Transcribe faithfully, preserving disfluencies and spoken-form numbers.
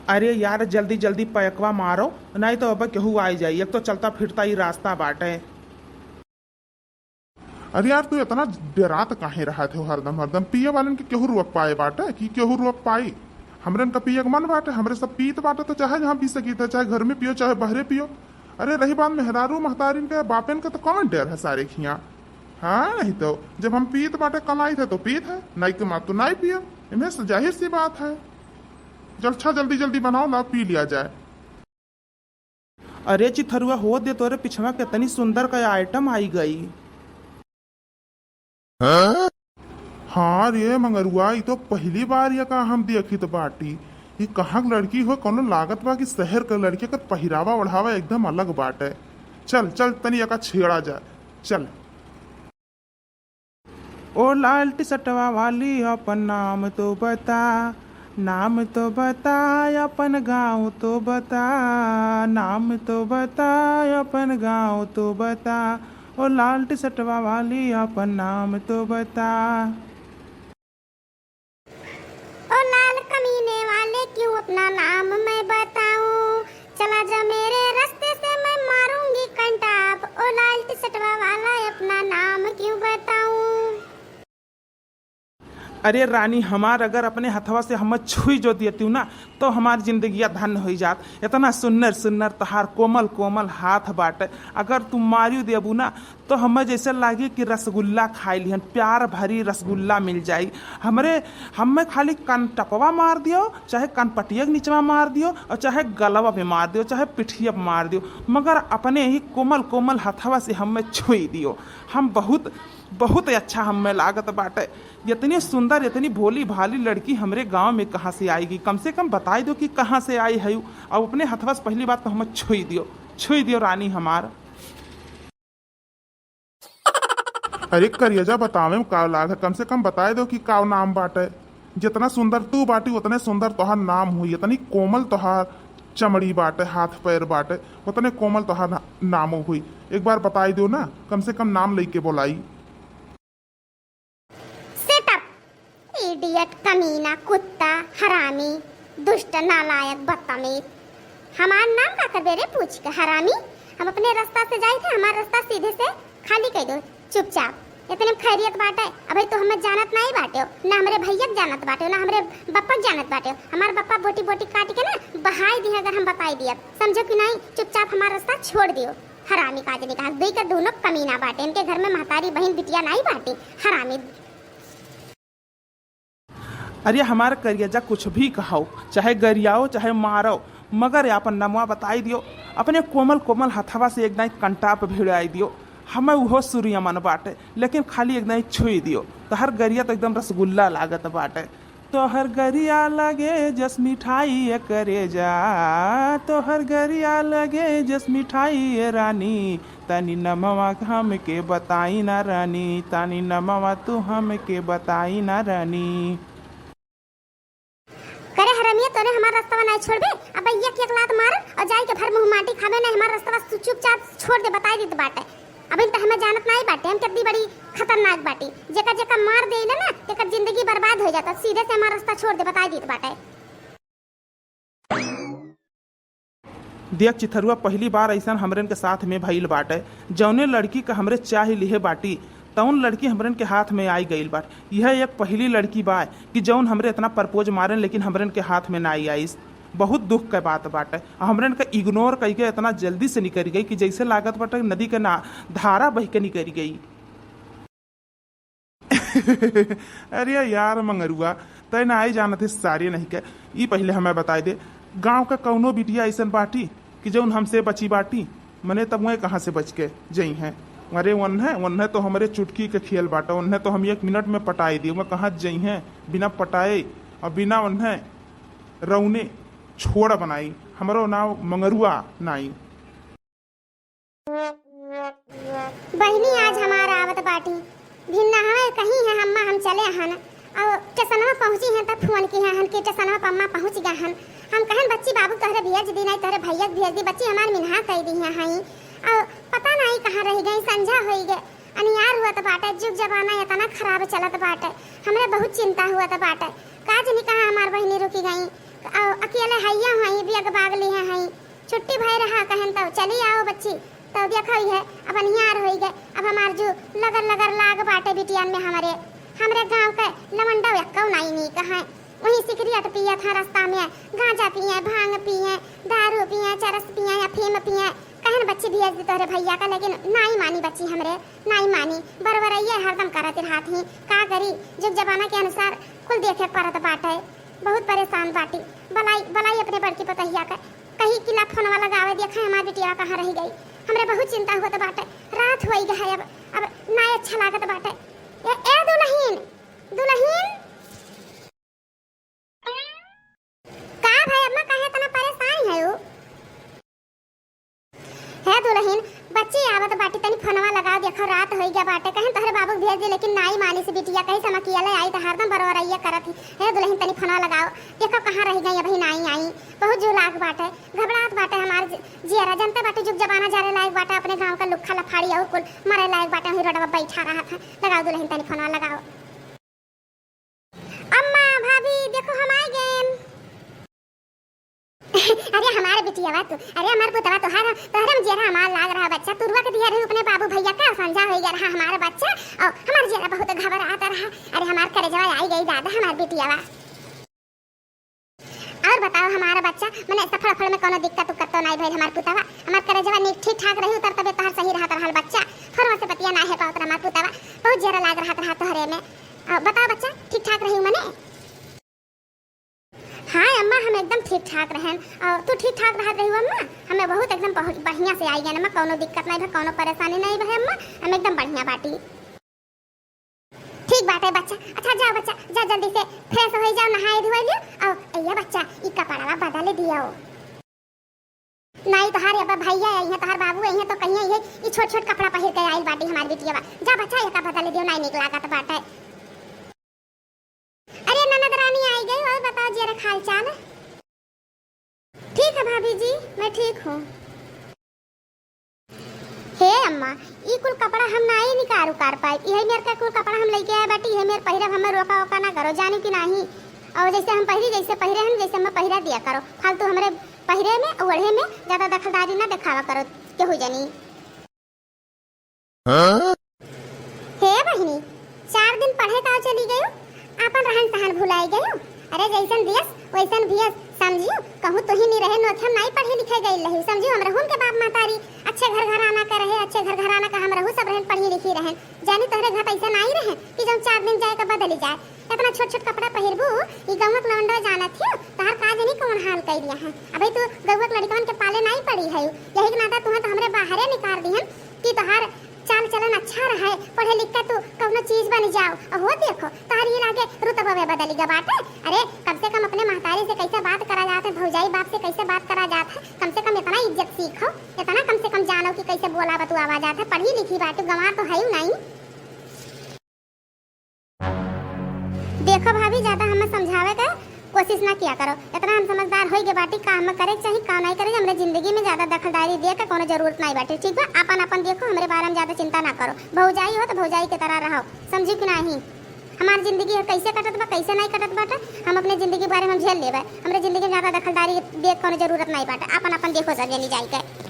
अरे यार, जल्दी जल्दी पैकवा मारो, नाहीं तो अब केहू आइ जाई। एक तो चलता फिरता ही रास्ता बाटे। अरे यार, तू इतना डेरात काहे रहत हो हरदम हरदम? पिए वालन के केहू रोक पाए बाटे कि केहू रोक पाई? हमरन का पिए के मन बाटे, हमरे सब पीत बाटे, तो चाहे जहाँ पी सकीत है, चाहे घर में पियो, चाहे बहरे पियो। अरे रही बात मेहरारू महतारिन के, बापेन के, तो कौन डर है सारे खिया? हाँ, नहीं तो जब हम पीत बाटे कमाइत है तो पीत है, नाई कमात तो नाई पियो। इनमें से जाहिर सी बात है। जल अच्छा, जल्दी जल्दी बनाओ ना, पी लिया जाए। अरे चिथरुआ, हो दे, तोरे पिछवा कितनी सुंदर का आइटम आई गई। हाँ रे मंगरुआ, ई तो पहली बार ये का हम देखित बाटी। ई कहाँ के लड़की हो? कौनो लागत बा कि शहर के लड़की के पहिरावा ओढ़ावा एकदम अलग बाटे। चल चल, तनी एका छेड़ा जा, चल। ओ लाल टी शर्टवा वाली, अपन नाम तो बता, नाम तो बता, अपन गाँव तो बता, नाम तो बता, अपन गाँव तो बता। ओ लाल टी शर्टवा वाली, अपन नाम तो बता। ओ लाल कमीने वाले, क्यों अपना नाम मैं बताऊं? चला जा मेरे रास्ते से, मैं मारूंगी कंटाप। ओ लाल टी शर्टवा वाला, अपना नाम क्यों बताऊं? अरे रानी हमार, अगर अपने हथवा से हमें छुई जो देतिउ ना, तो हमार जिंदगिया धन्य होइ जात। इतना सुन्नर सुन्नर तोहार कोमल कोमल हाथ बाटे, अगर तू मारियो देबू ना, तो हमें जैसे लागी कि रसगुल्ला खाई लिहन, प्यार भरी रसगुल्ला मिल जाई। हमरे, हमें खाली कनटपवा मार दियो, चाहे कनपटिया के निचवा मार दियो, और चाहे गलवा पे मार दियो, चाहे पिठिया पे मार दियो, मगर अपने ही कोमल कोमल हथवा से हमें छुई दियो। हम बहुत, बहुत अच्छा हमें लागत बाटे। इतनी सुंदर, इतनी भोली भाली लड़की हमरे गांव में कहाँ से आएगी? कम से कम बताई दो कि कहाँ से आई है। अब अपने हथवा से पहली बात तो हमें छुई दियो, छुई दियो रानी हमार। अरे करियजा, बतावे में का लाग है, कम से कम बताए दो कि का नाम बाटे। जितना सुंदर तू बाटी, उतने सुंदर तोहार नाम हुई। इतनी कोमल तोहार चमड़ी बाटे, हाथ पैर बाटे, उतने कोमल तोहार ना-, नामो हुई। एक बार बताई दो ना, कम से कम नाम लेके बोलाई। Shut up, idiot, कमीना, कुत्ता, हरामी, दुष्ट, नालायक, बदतमीज। हमार नाम का करबे रे पूछ के, हरामी? हम अपने रास्ता से जाई थे, हमार रास्ता सीधे से खाली कर दो, चुपचाप। इतने में खैरियत बाटे? अबे तो हमें जानत नाई बाटे हो, ना हमरे भैया के जानत बाटे हो, ना हमरे बप्पा के जानत बाटे हो। हमार बप्पा बोटी बोटी काट के ना बहाई दी अगर हम बताई दिया, समझो कि नाई? चुपचाप हमार रास्ता छोड़ दियो। हरामी काजनी कहा, दुई के दोनों कमीना बाटे, इनके घर में महतारी बहिन बिटिया नाई बाटे, हरामी। अरे हमार करियजा, कुछ भी कहो, चाहे गरियाओ चाहे मारो, मगर आपन नमवा बताई दियो। अपने कोमल कोमल हथवा से एक दाई कंटाप भिड़ाई दियो। हमें उहो सूर्य मन बाटे, लेकिन खाली एक दाई छुई दियो। तोहर गरिया तो एकदम रसगुल्ला लागत बाटे। तोहर गरिया लगे जस मिठाई ए करेजा, तोहर गरिया लगे जस मिठाई ए रानी, तनी नमवा हमके बताई ना रानी, तनी नमवा तू हमके बताई ना रानी। करे हरमिया, तोने हमार रस्तवा नाई छोड़बे? अब एक एक लात मार और जाई के भर मुंह माटी खाबे ना, हमार रस्तवा तू चुपचाप छोड़ दे, बताई देत बाटे। अबहिन त हमें जानत नाई बाटे हम कितनी बड़ी खतरनाक बाटी। जेका जेका मार देइले ना, तेकर जिंदगी बर्बाद हो जाता। सीधे से हमार रास्ता छोड़ दे, बताई देत बाटे। देख चिथरुआ, पहली बार ऐसन हमरन के साथ में भइल बाटे। जौने लड़की का हमरे चाह लिहे बाटी, तौन लड़की हमरन के हाथ में आई गइल बाटे। यह एक पहली लड़की बा कि जौन हमरे इतना प्रपोज मारन, लेकिन हमरन के हाथ में ना आई आइस। बहुत दुख के बात बाटे। हमरन के इग्नोर कइके इतना जल्दी से निकल गई कि जैसे लागत बाटे नदी के ना धारा बह के निकल गई। अरे यार मंगरुआ, तय ना आई जानत है सारे नहीं के। ई पहले हमें बताई दे, गांव का कौनो बिटिया ऐसन बाटी कि जौन हमसे बची बाटी? मने तब वह कहाँ से बच के जई हैं? अरे वन्हे, वन्हे तो हमरे चुटकी के खेल बाटा, वन्हे तो हम एक मिनट में पटाई दी। वह कहाँ जई हैं बिना पटाए और बिना वन्हे रौने छोड़ बनाई। हमरो नाव मंगरुआ नाई। बहिनी, आज हमार आवत बाटी, भिन्ना हवे कहीं है, हम्मा हम चले हन। और टेसनवा पहुँची हैं, तब फोन की हैं हन कि टेसनवा पम्मा पहुँच गए हन। हम कहन, "बच्ची बाबू तोहरे भेज दी, नहीं तोहरे भैया के भेज दी, बच्ची हमार मिनहा कई दी हैं हई।" और पता नहीं कहाँ रह गई, संझा होई गए, अनियार हुआ तो बाटे, जुग जमाना इतना खराब चलत बाटे, हमरे बहुत चिंता हुआ तो बाटे, का जनी कहाँ हमार बहिनी रुकी गई। और अकेले हइया के बाग लिहे हई, छुट्टी भय रहा, कहन तउ चली आओ बच्ची, तउ देखो इहे, अब अन्हियार होई गए, अब हमार जू लगर लगर लाग बाटे बिटियन में हमरे, हमरे गाँव के लवंडा एक्कौ नाई नीक है। वही सिगरेट पियत हैं रास्ता में, गांजा पिए, भांग पिए, दारू पिए, चरस पिए, अफीम पिए। कहन बच्ची भेज दी तोहरे भैया का, लेकिन नाई मानी बच्ची हमरे, नाई मानी। बरवरैया हरदम करत रहत ही। का करी, जुग जमाना के अनुसार कुल देखे के पड़त बाटे। बहुत परेशान बाटी। बलाई, बलाई अपने बड़की पतोहिया का, कही कि ला फोनवा लगावे, देखे हमार बिटिया कहाँ रह गई। हमरे बहुत चिंता होत बाटे। रात होई गए है, अब, अब नाई अच्छा लागत बाटे। ए, ए दुलहिन, दुलहिन। का भई अम्मा, काहे इतना परेशान है हो? हे दुलहिन, बच्ची आवत बाटी, तनी फोनवा लगाओ, देखो रात होई गया बाटे। कहेन तोहरे बाबू भेज दे, लेकिन नाई मानी से बिटिया, कहीं से हम अकेले आई तो हरदम बरवरैया करत ही। हे दुलहिन, तनी फोनवा लगाओ, देखो कहाँ रह गई, अभी नाई आई, बहुत जू लाग बाटे, घबरात बाटे हमार जि-, जियरा। जनते बाटे जुग जमाना जरे लायक बाटे, अपने गाँव का लुक्खा लफाड़ी और कुल मरे लायक बाटे, वही रोडवा बैठा रहत है। लगाओ दुलहिन, तनी फोनवा लगाओ। अम्मा, भाभी, देखो हम आ गएन। अरे हमार बिटियावा तू, अरे हमार पुतवा तोहार, तोहरे में जियरा हमार लाग रहा बच्चा, तुरुआ के दिया रही अपने बाबू भैया का, संझा होई गया रहा हमार बच्चा, और हमार जियरा बहुत घबरात रहा। अरे हमार करेजवा आई गई दादा, हमार बिटियावा। और बताओ हमारा बच्चा, मने सफर अफर में कोनो दिक्कत उक्कत तो नाई भइल हमार पुतवा? हमार करेजवा नीक ठीक ठाक रही, उतर तबे तोहार सही रहत रहल बच्चा। फोनवा से बतिया ना है पावत रहा हमार पुतवा, बहुत जियरा लाग रहत रहा तोहरे में। अ, बताओ बच्चा, ठीक ठाक रही मने? हाँ अम्मा, हम एकदम ठीक ठाक रहन। और तू ठीक ठाक रहत रही अम्मा? हमें बहुत एकदम बहुत बढ़िया से आई गए अम्मा, कोनो दिक्कत नहीं भा, कोनो परेशानी नहीं भा अम्मा, हम एकदम बढ़िया बाटी। ठीक बाटे बच्चा। अच्छा जाओ बच्चा, जा जल्दी से fresh होई जाओ, नहाए धोए लियो। और ए बच्चा, ई कपड़वा बदल दियो। नाई तोहार अब भैया आई है, तोहार बाबू आई है तो कहिए ये ई छोट छोट कपड़ा पहिर के आइल बाटी हमार बिटियावा। जा बच्चा, एका बदल दियो, नाई निक लागत बाटे। अरे ननद रानी आई गई, और बताओ जियरा के हाल चाल? ठीक है भाभी जी, मैं ठीक हूँ। हे अम्मा, ई कुल कपड़ा हम नाई निकार उकार पाइब। इहे मेर का कुल कपड़ा हम लइके आए बाटी, इहे मेर पहिरब, हमें रोका ओका ना करो, जानी कि नाही। और जैसे हम पहिरी, जैसे पहिरे हम, जैसे हमें पहिरा दिया करो। फालतू हमरे पहिरे में, ओढ़े में ज्यादा दखलदारी ना देखावा करो केहू जनी। हाँ? हे बहिनी, चार दिन पढ़े का चली गयो, आपन रहन सहन भुलाई गयो। अरे जैसन दियस वैसन भियस, समझियो। कहूँ तुही नहीं रहे नोखे, हम नाई पढ़े लिखे गई रही, समझियो। हम रहून के बाप महतारी अच्छे घर घराना के रहे, अच्छे घर घराना का हम रहू, सब रहन पढ़ी लिखी रहन। जानी तोहरे घर ऐसा नाई रहे कि जौन चार दिन जाए का बदली जाए। इतना छोट छोट कपड़ा पहिरबू, ई गौवा के लौंडा जानत हियो, तोहार का जानी कौन हाल कई दिया है। अबे तू गौवा के लड़कवन के पाले नाई पड़ी है, यही के नाता तुहन तो हमरे बाहरे निकाल दिहन कि तोहार चाल चलन अच्छा रहे, पढ़े लिख के तू कौनो चीज बन जाओ। अहो देखो, तोहार ये लागे रुतबा में बदली गा बाटे। अरे कम से कम अपने महतारी से कैसे बात करा जात है, भौजाई बाप से कैसे बात करा जात है, कम से कम इतना इज्जत सीखो, इतना कम से कम जानो कि कैसे बोला बतुआवा जात है। पढ़ी लिखी बाटू, गंवार तो है ही नहीं। देखो भाभी, ज्यादा हमें समझावे के कोशिश ना किया करो। इतना हम समझदार होई गए बाटी, का हमें करे के चाही, का नहीं करे, हमरे जिंदगी में ज्यादा दखलदारी दे के कोनो जरूरत नहीं बाटे, ठीक बा? आपन आपन देखो, हमरे बारे में ज्यादा चिंता ना करो। भौजाई हो तो भौजाई के तरह रहो, समझी कि नहीं? हमार जिंदगी है, कैसे कटत बा, कैसे नहीं कटत बाटे, हम अपने जिंदगी के बारे में हम झेल लेबे। हमरे जिंदगी में ज्यादा दखलदारी दे के कोनो जरूरत नहीं बाटे। आपन आपन देखो सब जनी जाई के।